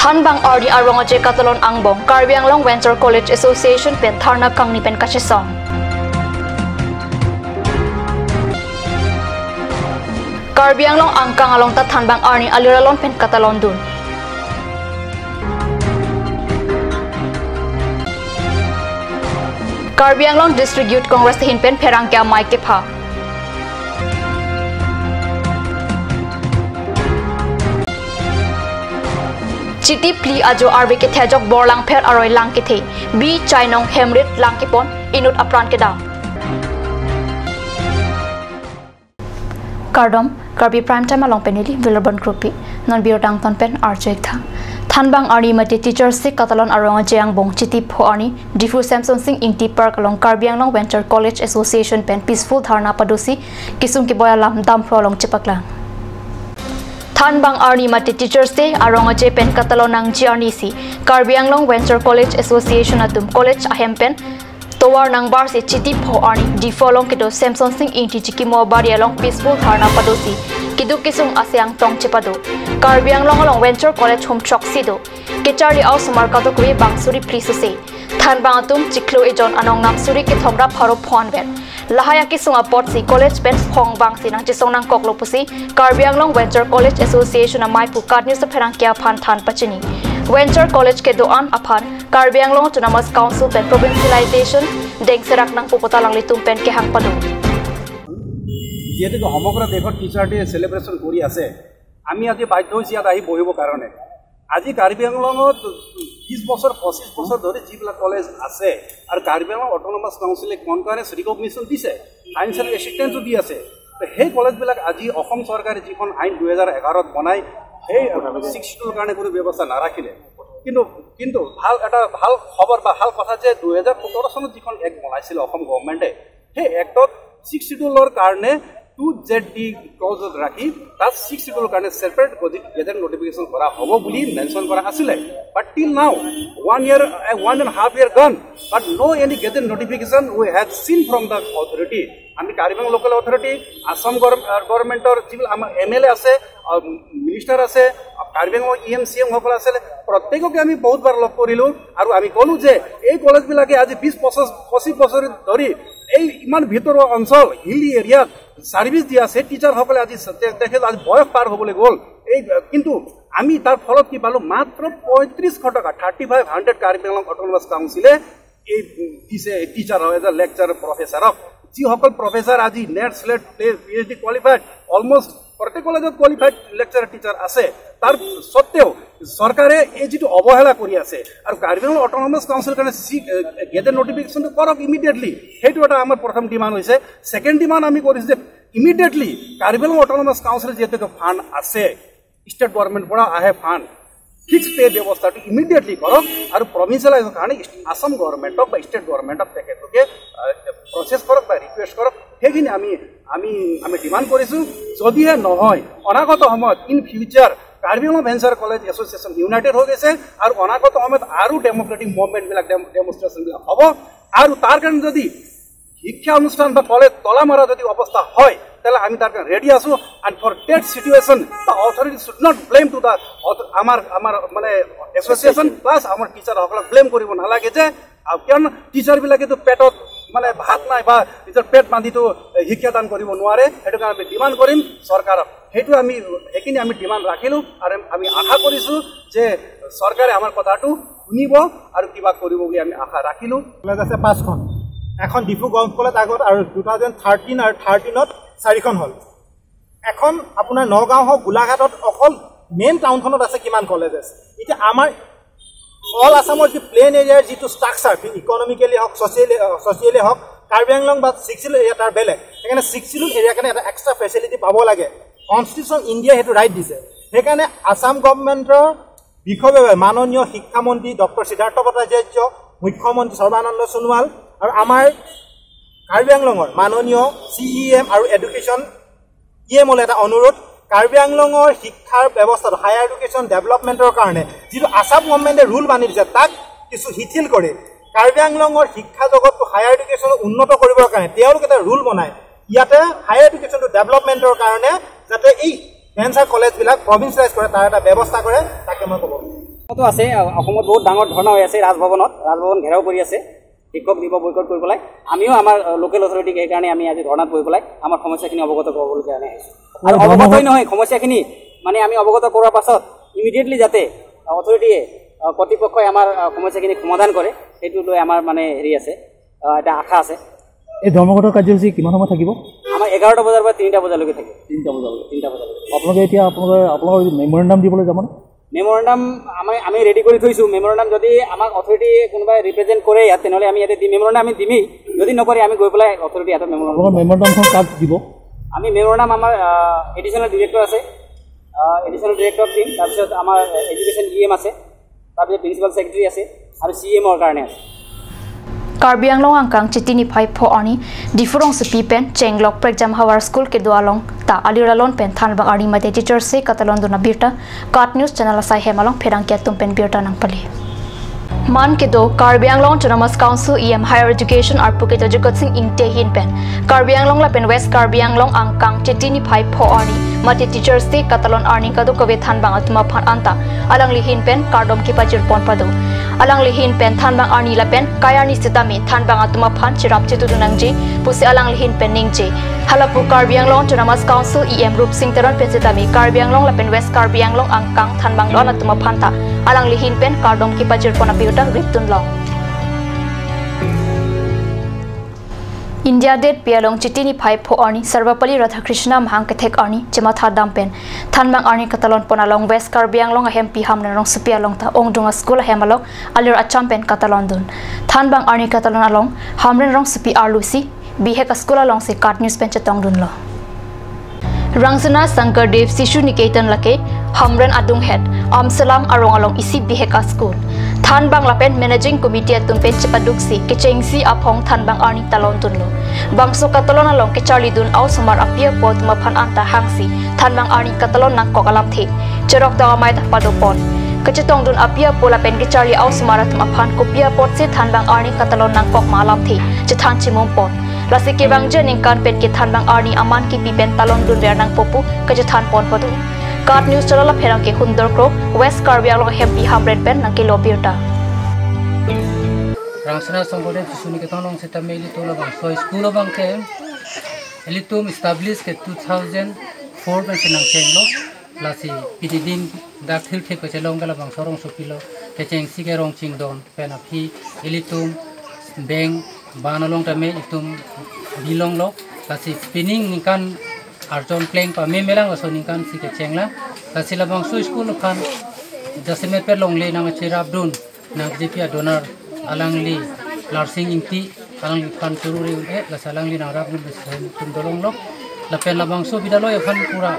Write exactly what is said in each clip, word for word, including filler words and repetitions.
Thanbang arni arong aje katalon angbong Karbi Anglong Venture College Association pen dharna kangni pen kachesong. Karbi Anglong angkang along ta thanbang arni alir alon pen katalon dun. Karbi Anglong District Youth Congress ahin pen pherangke amei kepha. Chiti phli ajo arve kethejok Borlangpher aroi lang kethe, bi chainong hemrit lang kepon inut apran kedam. Kardom, Karbi Prime Time along pen neli Wilbon Kropi, non birta angton pen arju-ik tha. Thanbang arni mate Teachers' Day katalon arong aje angbong Chiti pho arni Diphu Semsonsing Ingti Park along Karbi Anglong Venture College Association pen peaceful dharna padosi kesung keboi alam damphro along chepaklang. Thanbang arni mate Teachers' Day arong aje pen katalon nangji arnisi Karbi Anglong Venture College Association atum college ahem pen tovar nangbarsi Chiti pho arni Diphu along kedo Semsonsing Ingti chikimo abari along peaceful dharna padosi keduk kesung ase angtong chepado. Karbi Anglong along Venture College hum throksi do. Kecharli a-osomar kadokave bang suri phli suse. Thanbang atum chiklo ejon anong nam suri kethom ra pharo pho anvet. Lahai akesung apotsi college pen phong bangsi nangchesong nangkoklo pusi Karbi Anglong Venture College Association amei pu KAT News apherangke aphan than pachini. Venture College kedo-an aphan Karbi Anglong Autonomous Council pen provincialization dengserak nangpo pu ta alanglitum pen kehang pado. যিহেতুকে সমগ্ৰ দেশত teacher day celebration কৰি আছে, আমি আজি বাধ্য হৈছোঁ ইয়াত আহি বহিবৰ কাৰণে। আজি কাৰ্বি আংলঙত বিশ বছৰ, পঁচিছ বছৰ ধৰি যিবিলাক কলেজ আছে আৰু কাৰ্বি আংলং অট'নমাছ কাউন্সিলে কনকাৰেঞ্চ ৰিকগনিশ্যন দিছে, ফাইনেন্সিয়েল এচিষ্টেঞ্চো দি আছে। তো সেই কলেজবিলাক আজি অসম চৰকাৰে যিখন আইন দুহেজাৰ এঘাৰত বনাই সেই ছিক্স শ্বিডিউলৰ কাৰণে কোনো ব্যৱস্থা নাৰাখিলে। কিন্তু কিন্তু ভাল এটা ভাল খবৰ বা ভাল কথা যে দুহেজাৰ সোতৰ চনত যিখন এক্ট বনাইছিলে অসম গভৰ্ণমেণ্টে, সেই এক্টত ছিক্স শ্বিডিউলৰ কাৰণে টু জেড ডি ক্লজত ৰাখি তাত ছিক্স শ্বিডিউলৰ কাৰণে ছেপাৰেট গজেট নটিফিকেশ্যন কৰা হ'ব বুলি মেনশ্যন কৰা আছিলে। But till now, one year, one and half year gone, but no any gazette notification we had seen from the authority. আমি কাৰ্বি আংলং লোকেল অথৰিটি, আছাম গভৰ্ণমেণ্টৰ যিবিলাক আমাৰ এম এল এ আছে, মিনিষ্টাৰ আছে, Karbi Anglong E M C M সকল আছে, প্ৰত্যেককে আমি বহুতবাৰ লগ কৰিলোঁ আৰু আমি ক'লোঁ যে এই কলেজবিলাকে আজি বিশ পঁচিছ পঁচিছ বছৰ ধৰি এই ইমান ভিতৰুৱা অঞ্চল, হিলি এৰিয়াত ছাৰ্ভিচ দি আছে, টিচাৰসকলে আজি তে- তেখেত আজি বয়স পাৰ হ'বলৈ গ'ল। এই কিন্তু আমি তাৰ ফলত কি পালোঁ? মাত্ৰ পঁয়ত্ৰিছশ টকা, thirty five hundred Karbi Anglong autonomous কাউন্সিলে এই দিছে টিচাৰ হয়, এজন লেকচাৰ প্ৰফেচাৰক, যিসকল প্ৰফেচাৰ আজি net, slate, P H D qualified, almost প্ৰত্যেক কলেজত কোৱালিফাইড লেকচাৰ টিচাৰ আছে। তাৰ স্বত্বেও চৰকাৰে এই যিটো অৱহেলা কৰি আছে আৰু কাৰ্বি আংলং অট'নমাছ কাউন্সিলৰ কাৰণে গেজেট নটিফিকেশ্যনটো কৰক ইমিডিয়েটলি, সেইটো এটা আমাৰ প্ৰথম ডিমাণ্ড হৈছে। ছেকেণ্ড ডিমাণ্ড আমি কৰিছোঁ যে ইমিডিয়েটলি কাৰ্বি আংলং অট'নমাছ কাউন্সিলৰ যিহেতু ফাণ্ড আছে, ষ্টেট গভৰ্ণমেণ্টৰ পৰা আহে ফাণ্ড, ফিক্স পে ব্যৱস্থাটো ইমিডিয়েটলি কৰক আৰু প্ৰভিন্সিয়েলাইজৰ কাৰণে আছাম গভৰ্ণমেণ্টক বা ষ্টেট গভৰ্ণমেণ্টক তেখেতলোকে প্ৰচেছ কৰক বা ৰিকুৱেষ্ট কৰক। সেইখিনি আমি আমি আমি ডিমাণ্ড কৰিছোঁ। যদিহে নহয়, অনাগত সময়ত in future Karbi Anglong venture college association United হৈ গৈছে আৰু অনাগত সময়ত আৰু ডেম'ক্ৰেটিক মুভমেণ্টবিলাক, ডেমনষ্ট্ৰেশ্যনবিলাক হ'ব আৰু তাৰ কাৰণে যদি শিক্ষা অনুষ্ঠান বা কলেজ তলা মৰা যদি অৱস্থা হয়, তেতিয়াহ'লে আমি তাৰ কাৰণে ৰেডি আছোঁ। And for that situation, the authority should not blame to the author-, আমাৰ আমাৰ মানে এছ'চিয়েশ্যন প্লাছ আমাৰ টিচাৰসকলক ব্লেম কৰিব নালাগে যে, আহ, কিয়নো টিচাৰবিলাকেতো পেটত মানে ভাত নাই বা নিজৰ পেট বান্ধিতো, এ, শিক্ষাদান কৰিব নোৱাৰে। সেইটো কাৰণে আমি ডিমাণ্ড কৰিম চৰকাৰক, সেইটো আমি সেইখিনি আমি ডিমাণ্ড ৰাখিলোঁ আৰু আমি আশা কৰিছোঁ যে চৰকাৰে আমাৰ কথাটো শুনিব আৰু কিবা কৰিব বুলি আমি আশা ৰাখিলোঁ। কলেজ আছে পাঁচখন, এখন ডিফু গভৰ্ণমেণ্ট কলেজ আগত আৰু টু থাউজেণ্ড থাৰ্টিন আৰু থাৰ্টিনত চাৰিখন হ'ল। এখন আপোনাৰ নগাঁও হওক, গোলাঘাটত অকল মেইন টাউনখনত আছে কিমান কলেজেছ। এতিয়া আমাৰ অল আছামৰ যি প্লেন এৰিয়াৰ যিটো ষ্ট্ৰাকচাৰ, ইকনমিকেলি হওক, ছ'চিয়েলি ছ'চিয়েলি হওক, কাৰ্বি আংলং বা ছিক্স শ্বিডিউল এৰিয়া তাৰ বেলেগ। সেইকাৰণে ছিক্স শ্বিডিউল এৰিয়াৰ কাৰণে এটা এক্সট্ৰা ফেচিলিটি পাব লাগে। কনষ্টিটিউশ্যন ইণ্ডিয়াই সেইটো ৰাইট দিছে। সেইকাৰণে আছাম গভৰ্ণমেণ্টৰ বিষয়ববীয়া মাননীয় শিক্ষামন্ত্ৰী ডক্টৰ সিদ্ধাৰ্থ ভট্টাচাৰ্য, মুখ্যমন্ত্ৰী সৰ্বানন্দ সোণোৱাল আৰু আমাৰ কাৰ্বি আংলঙৰ মাননীয় চি ই এম আৰু এডুকেশ্যন ই এমলৈ এটা অনুৰোধ, কাৰ্বি আংলঙৰ শিক্ষাৰ ব্যৱস্থাটো, হায়াৰ এডুকেশ্যন ডেভেলপমেণ্টৰ কাৰণে যিটো আছাম গভৰ্ণমেণ্টে ৰুল বান্ধি দিছে, তাক কিছু শিথিল কৰি কাৰ্বি আংলঙৰ শিক্ষা জগতটো, হায়াৰ এডুকেশ্যন উন্নত কৰিবৰ কাৰণে তেওঁলোকে এটা ৰুল বনায়, ইয়াতে হায়াৰ এডুকেশ্যনটো ডেভেলপমেণ্টৰ কাৰণে যাতে এই ভেঞ্চাৰ কলেজবিলাক প্ৰভিন্সিয়েলাইজ কৰে, তাৰ এটা ব্যৱস্থা কৰে, তাকে মই ক'ব বিচাৰিছোঁ। অসমতো আছে, অসমত বহুত ডাঙৰ ধৰ্ণা হৈ আছে ৰাজভৱনত, ৰাজভৱন ঘেৰাও কৰি আছে শিক্ষক দিৱস বয়কট কৰি পেলাই। আমিও আমাৰ লোকেল অথৰিটিক সেইকাৰণে আমি আজি ধৰ্ণাত বহি পেলাই আমাৰ সমস্যাখিনি অৱগত কৰাবলৈ কাৰণে আহিছোঁ। আৰু এই ধৰ্ণা অৱগতই নহয়, সমস্যাখিনি মানে আমি অৱগত কৰোৱাৰ পাছত ইমিডিয়েটলি যাতে অথৰিটিয়ে, কৰ্তৃপক্ষই আমাৰ সমস্যাখিনি সমাধান কৰে, সেইটো লৈ আমাৰ মানে হেৰি আছে, এটা আশা আছে। এই ধৰ্মঘটৰ কাৰ্যসূচী কিমান সময় থাকিব? আমাৰ এঘাৰটা বজাৰ পৰা তিনিটা বজালৈকে থাকিব। তিনিটা বজালৈকে? তিনিটা বজালৈকে। আপোনালোকে এতিয়া আপোনালোকে আপোনালোকৰ মেমৰেণ্ডাম দিবলৈ যাব নে? মেমৰেণ্ডাম আমি আমি ৰেডি কৰি থৈছোঁ। মেমৰেণ্ডাম যদি আমাক অথৰিটি কোনোবাই ৰিপ্ৰেজেণ্ট কৰে ইয়াত, তেনেহ'লে আমি ইয়াতে দিম। মেমৰেণ্ডাম আমি দিমেই, যদি নকৰে আমি গৈ পেলাই অথৰিটি হাতত মেমৰেণ্ডাম আপোনালোকৰ দিম। মেমৰেণ্ডামখন কাক দিব? আমি মেমৰেণ্ডাম আমাৰ এডিশ্যনেল ডিৰেক্টৰ আছে, এডিশ্যনেল ডিৰেক্টৰক দিম, তাৰপিছত আমাৰ এডুকেশ্যন ই এম আছে, তাৰপিছত প্ৰিন্সিপাল ছেক্ৰেটাৰী আছে আৰু চি ই এমৰ কাৰণে আছে। Karbi Anglong angkang Chiti niphai pho arni Diphu rongsopi pen Chenglok Prekjam Havar School kedo along ta alir alon pen thanbang arni mate Teachers' Day katalon dun abirta KAT News channel asai hem along pherangke atum pen birta nangpale. Man kedo Karbi Anglong Autonomous Council E M Higher Education arpu kedo Jagat Sing Ingti ahin pen Karbi Anglong lapen West Karbi Anglong angkang Chiti niphai pho arni mate Teachers' Day katalon arni kadokave thanbang atum aphan anta alangli ahin pen kardom kepajir pon pado. Alangli ahin pen thanbang arni lapen kai arni sitame thanbang atum aphan cherap chetudun nangji pusi alangli ahin pen ningje. Halapu Karbi Anglong Autonomous Council E M Rupsing Teron pen sitame Karbi Anglong lapen West Karbi Anglong angkang thanbang do-an atum aphan ta alangli ahin pen kardom kepajir pon abirta ripdun long. India Day pi along Chiti niphai pho arni Sarvepalli Radhakrishnan amahang kethek arni chematha dam pen thanbang arni katalon pon along West Karbi Anglong ahempi Hamren rongsopi along ta ongdung a-school ahem along alir acham pen katalon dun. Thanbang arni katalon along Hamren rongsopi arlo isi bihek a-school alongsi KAT News pen chetong dunlo. Rangsina Sankardev Shishu Niketan lake Hamren adunghet Amsalam arong along isi bihek a-school. Thanbang lapen managing committee atum pen chepaduksi kechengsi aphong thanbang arni talon dunlo. Bangso katalon along kecharli dun a-osomar api apo atum aphan anta hangsi thanbang arni katalon nangkok alamthe cherok dam amei ta pado pon. Kachetong dun api apo lapen kecharli a-osomar atum aphan kopi apotsi thanbang arni katalon nangkok ma alamthe chethan chimum pon. Lasi kevangji aningkan pen ke thanbang arni aman kipi pen talon dunver nangpo pu kachethan pon pado. KAT News channel apherangke Hundor Kro, West Karbi Anglong ahempi Hamren pen nangkelo birta. Rangsina Sankardev Shishu Niketan along sitame ilitum labangso school abang ke ilitum establish ke two thousand four pen si nangchenglo. Lasi pini din dak thilthip kachelong ke labangso rongsopi lo, kechengsi ke Rongchingdon pen aphi ilitum beng ban along tame itum bilong lo. Lasi pining ningkan arjon pleng pame melang laso ningkan si kechenglang. Lasi labangso school aphan jasemet pet longle nangcherap dun nang J P a-donor alangli Larsing Ingti alangliphan churu re un-e, lasi alangli nangrap dun besen tum dolong lo. Lapen labangso bidyaloi aphan pura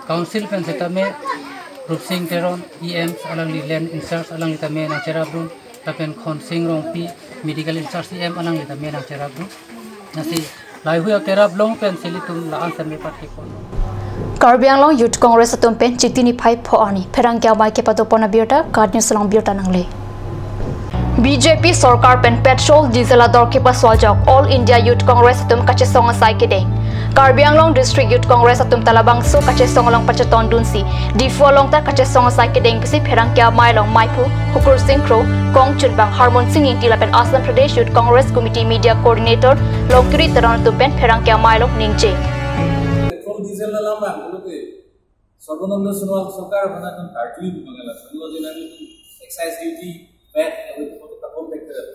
council pen sitame Rupsing Teron E M alangli land in charge alangli tame nangcherap dun, lapen Khonsing Rongpi medical in charge E M alangli tame nangcherap dun. Lasi lahei akerap long pen si ilitum la-an seme pathek pon. Karbi Anglong Youth Congress atum pen Chiti niphai pho arni pherangke amei kepado pon abirta KAT News along birta nangle. B J P sorkar pen petrol, diesel ador kepasua ajok All India Youth Congress atum kachesong asai kedeng. Karbi Anglong District Youth Congress atum ta labangso kachesong along pachetong dunsi Diphu along ta kachesong asai kedeng pusi pherangke amei along maiphu Hukur Sing Kro, kongchunbang Harmon Sing Ingti lapen Assam Pradesh Youth Congress Committee Media Coordinator Longkiri Teron atum pen pherangke amei along ningje. Petrol, diesel alam abang pulote Sarbananda Sonowal sorkar aphan akam karjui bangala, Sonowal jinan excise duty, vat, aru koto kapon tek tek.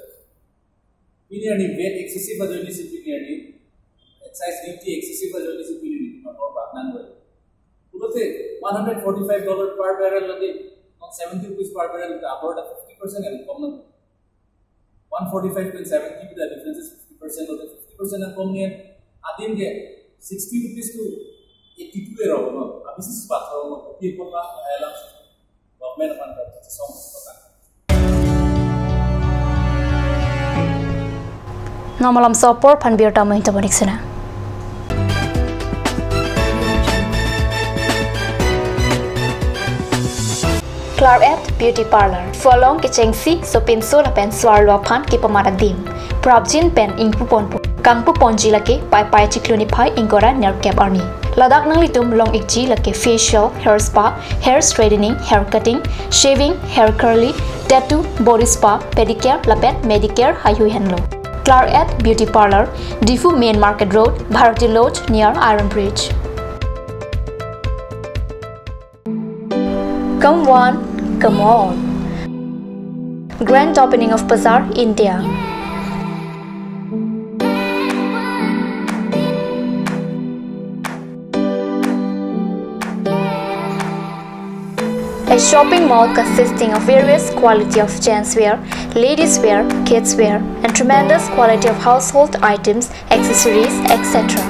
Pini arni vat excessive ajoine si pini arni, excise duty excessive ajoine si pini arni, motor bak nang bai. Pulote one hundred forty-five dollar per barrel lagi, non seventy rupees per barrel, ta abor ta fifty percent alam kom nang. One forty-five pen seventy, the difference is fifty percent, or the fifty percent alam kom niya, adim ke sixty rupees to eighty-two e rok no, abisi sepat rok no, kopi apa, alam government aphan kachesong. Namalam sopor phan birta main tabonik sena. Claret Beauty Parlor. Pholong kechengsi, sopinso lapen so-arlo aphan kepamat adim. Prapjin pen ingpu ponpo. Kangpu ponji lake Paipai chiklo niphai ingkoi ra nerkep arni. Ladak nanglitum long-ikji lake facial, hair spa, hair straightening, hair cutting, shaving, hair curly, tattoo, body spa, pedicure lapen manicure heihui henlo. Claret Beauty Parlour, Diphu Main Market Road, Bharati Lodge near Iron Bridge. Come one, come all. Grand opening of Bazaar India. A shopping mall consisting of various quality of gents wear, ladies wear, kids wear, and tremendous quality of household items, accessories, et cetera.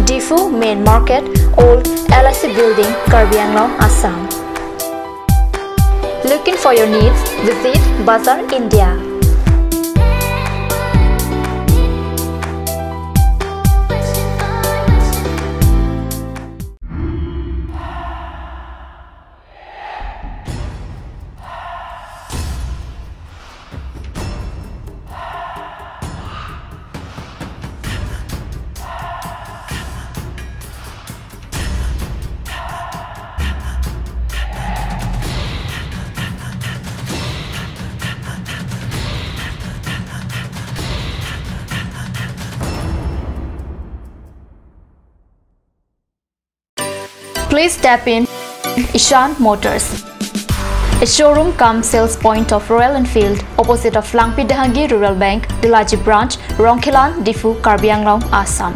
Diphu Main Market, Old L I C Building, Karbi Anglong, Assam. Looking for your needs? Visit Bazaar India. Please step in Ishan Motors, a showroom cum sales point of Royal Enfield, opposite of Langpi Dehangi Rural Bank, Delaji Branch, Rongkhelan, Diphu, Karbi Anglong, Assam.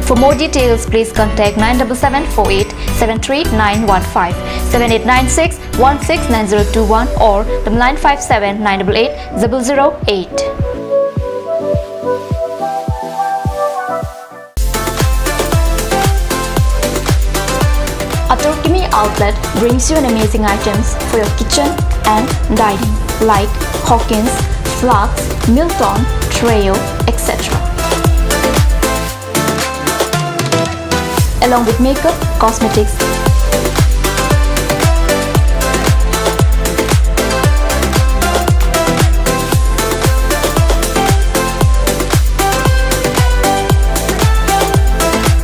For more details, please contact nine double seven four eight seven three nine one five, seven eight nine six one six nine zero two one or the nine five seven nine double eight double zero eight. Atorkimi Outlet brings you an amazing items for your kitchen and dining, like Hawkins, Flax, Milton, Treo, et cetera. Along with makeup, cosmetics,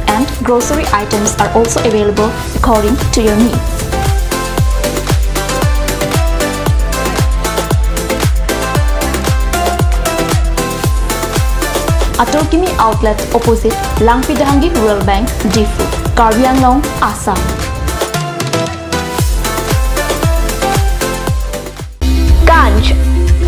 and grocery items are also available according to your needs. Atorkimi Outlet, opposite Langpi Dehangi Rural Bank, Diphu, Karbi Anglong, Assam. Ganj.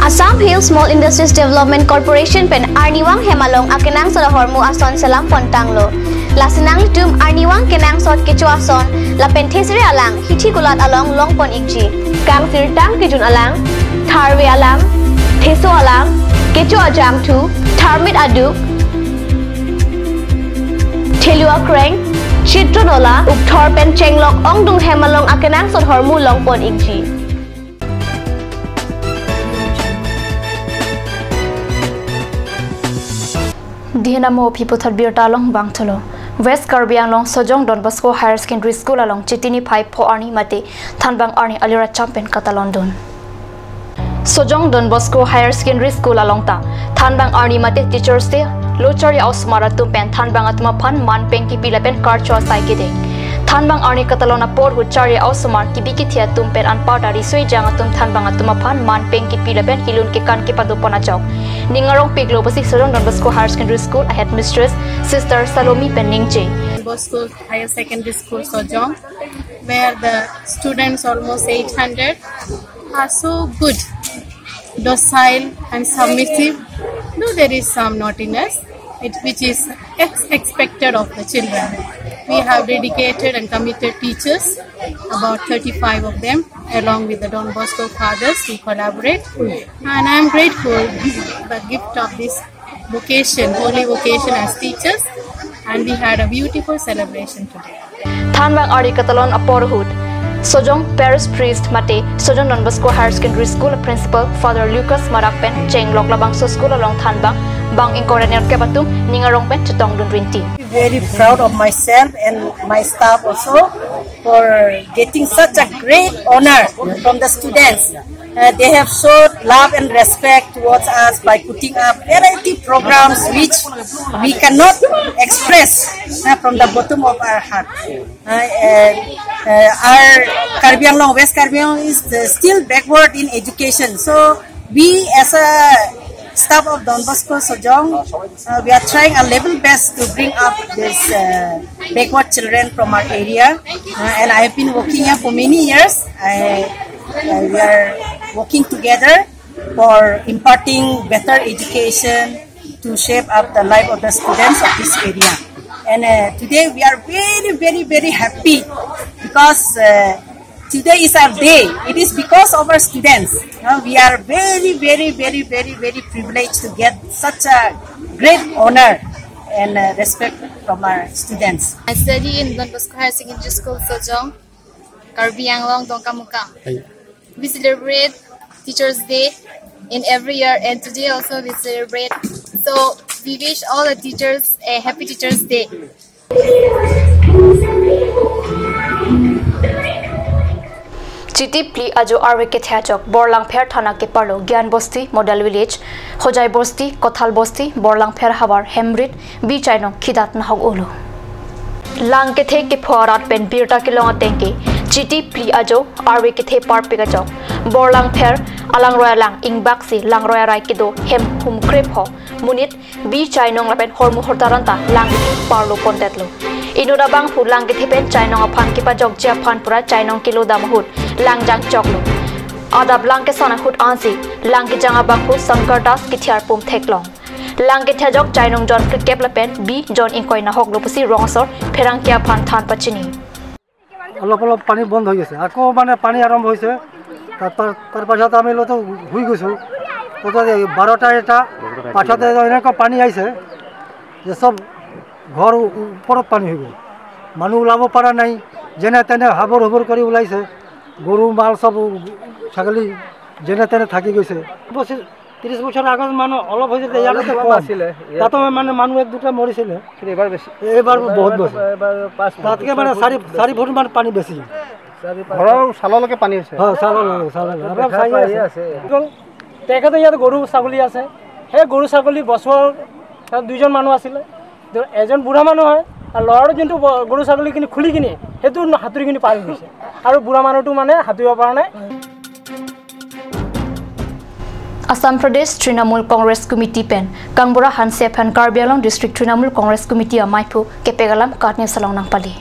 Assam Hill Small Industries Development Corporation pen arnivang hem along akenangsot ahormu ason selam pontanglo. Lasi nanglitum arnivang kenangsot kecho ason lapen thesere alang hithi kulat along longpon-ikji. Kangsirtang kejun alang, tharve alang, theso alang, kecho ajangthu, tharmit aduk, thelu akreng, chitron ola, ukthor pen chenglok ongdung hem along akenangsot ahormu longpon-ikji. Dihen amo aphi puthot birta along bangthulo. West Karbi Anglong Sojong Don Bosco Higher Secondary School along Chiti niphai pho arni mate thanbang arni alira champion katalondun. Sojong Don Bosco Higher Secondary School along ta Thanbang arni mate Teachers Day lo charli a-osomar atum pen thanbang atum aphan man peng kipi lapen karcho asai kedeng. Thanbang arni katalon apor ahut charli a-osomar kibi kithe atum pen anparta riso ejang atum thanbang atum aphan man peng kipi lapen kelun kekan kepado pon ajok ning arong piklo pusi Sojong Don Bosco Higher Secondary School a headmistress Sister Salome pen ningje. Bosco Higher Secondary School Sojong, where the students, almost eight hundred, are so good, docile and submissive, though there is some naughtiness, it, which is ex- expected of the children. We have dedicated and committed teachers, about thirty-five of them, along with the Don Bosco fathers, we collaborate. And I am grateful the gift of this vocation, holy vocation as teachers, and we had a beautiful celebration today. Thanbang arni katalon apor ahut Sojong Parish Priest mate Sojong Don Bosco Higher Secondary School Principal Father Lucas Marak pen chenglok labangso school along thanbang bang ingkoi ra nerkep atum ning arong pen chetongdun rinti. Very proud of myself and my staff also for getting such a great honor from the students. Uh, they have showed love and respect towards us by putting up variety programs which we cannot express, uh, from the bottom of our heart. Uh, uh, uh, our Karbi Anglong, West Karbi Anglong is, uh, still backward in education. So we as a staff of Don Bosco Sojong, uh, we are trying our level best to bring up these, uh, backward children from our area. Uh, and I have been working here for many years. I, uh, we are working together for imparting better education to shape up the life of the students of this area. And, uh, today we are very, very, very happy because, uh, today is our day. It is because of our students. Uh, we are very, very, very, very, very privileged to get such a great honor and, uh, respect from our students. I study in Don Bosco Higher Secondary School, Sojong, Karbi Anglong, Dongkamukam. We celebrate Teachers' Day in every year, and today also we celebrate. So we wish all the teachers a happy Teachers' Day. Chiti phli ajo arve kethe ajok Borlangpher thana keparlo Gyan Bosti, Model Village, Hojai Bosti, Kothal Bosti, Borlangpher havar Hemrit, Bichainong kidat nahok olo. Lang kethe kepho arat pen birta kelong ateng ke Chiti phli ajo arve kethe parpik ajok Borlangpher alangroi alang ingbaksi langroi arai kedo hem hum krepho monit Bichainong lapen hormu hortar anta lang kethe parlo pontetlo. Inut abangphu lang kethe pen Chainong aphan kepajokji aphan pura Chainong kilo dam ahut lang jangchoklo. Adap lang kesan ahut ansi lang kejang abangphu Shankar Das kethe arpum theklong. Lang kethe ajok Chainong jon phlikep lapen Bijon ingkoi nahoklo pusi rong asor pherangke aphan than pachini. অলপ অলপ পানী বন্ধ হৈ গৈছে, আকৌ মানে পানী আৰম্ভ হৈছে। তাৰ, তাৰ, তাৰ পাছত আমি লতো শুই গৈছোঁ। তাৰপাছত এই বাৰটা এটা পাছতে এনেকুৱা পানী আহিছে যে চব ঘৰ ও-, ওপৰত পানী হৈ গ'ল। মানুহ ওলাব পৰা নাই, যেনে তেনে হাবুৰ হুবুৰ কৰি ওলাইছে। গৰু মাল চব, ছাগলী যেনে তেনে থাকি গৈছে। পঁচিছ ত্ৰিশ বছৰ আগত মানুহ অলপ হৈ যাতে ইয়াতে অলপ কম। আছিলে, ইয়াত তাতো মানে মানুহ এক দুটা মৰিছিলে। কিন্তু এইবাৰ বেছি। এইবাৰ বহুত বেছি। এইবাৰ পাঁচ ফুট, তাতকে মানে ছয় ফুট চাৰি, বেছি। চাৰি ফুট মান পানী বেছি। চাৰি, পাঁচ ঘৰৰ ফুট। চাললৈকে পানী হৈছে। হয়, চাললৈ, চাললৈ। আপোনাৰ দেখা চাই পায়ে আছে। আছে। তেখেতে ইয়াত গৰু ছাগলী আছে, সেই গৰু ছাগলী বচোৱাৰ তাত দুইজন মানুহ আছিলে। তো এজন বুঢ়া মানুহ হয়, আৰু ল'ৰাটো যোনটো ব-, গৰু ছাগলীখিনি খুলি কিনি সেইটো সাঁতুৰি কিনি পাৰ হৈছে, আৰু বুঢ়া মানুহটো মানে সাঁতুৰিব পৰা নাই। Assam Pradesh Trinamool Congress Committee pen Kangbura Hanse aphan Karbi Anglong District Trinamool Congress Committee amaiphu kepek alam KAT News along nangpali.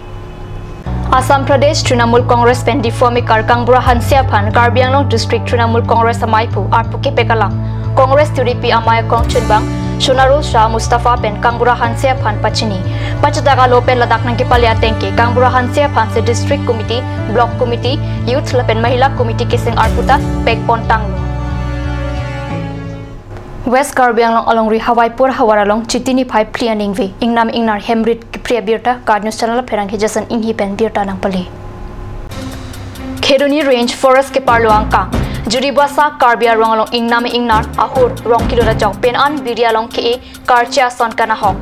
Assam Pradesh Trinamool Congress pen Diphu amekar Kangbura Hanse aphan Karbi Anglong District Trinamool Congress amaiphu arpu kepek alam Congress tiripi amei akrongchunbang Sonarul Shah Mustafa pen Kangbura Hanse aphan pachini. Pachethak alo pen ladak nangkepali ateng ke Kangbura Hanse aphansi District Committee, Block Committee, Youth lapen Mahila Committee keseng arpu ta pekpon tanglo. West Karbi Anglong alongri Hawaipur havar along Chiti niphai phli aningve ingnam ingnar hemrit kepri abirta KAT News Channel apherangke Jason Inghi pen birta nangpali. Kheroni Range Forest keparlo angkang Juri basa Karbi arong along ingnam ingnar ahur rong kilut ajok pen an biri along ke-e karche ason kanahok.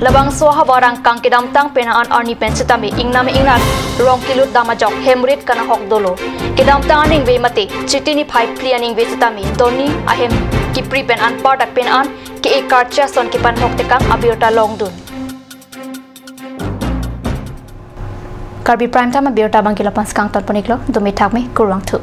Labangso ahavar angkang kedamtang penang an arni pen sitame ingnam ingnar rong kilut dam ajok hemrit kanahok dolo. Kedamtang aningve mate Chiti niphai phli aningve sitame donni ahem kipri pen anparta pen an ke-e karche ason kepanahok tekang abirta longdun. Karbi Prime Time abirta abangke la-an pen si kangton pon-iklo, dome thakme, kurvangthu.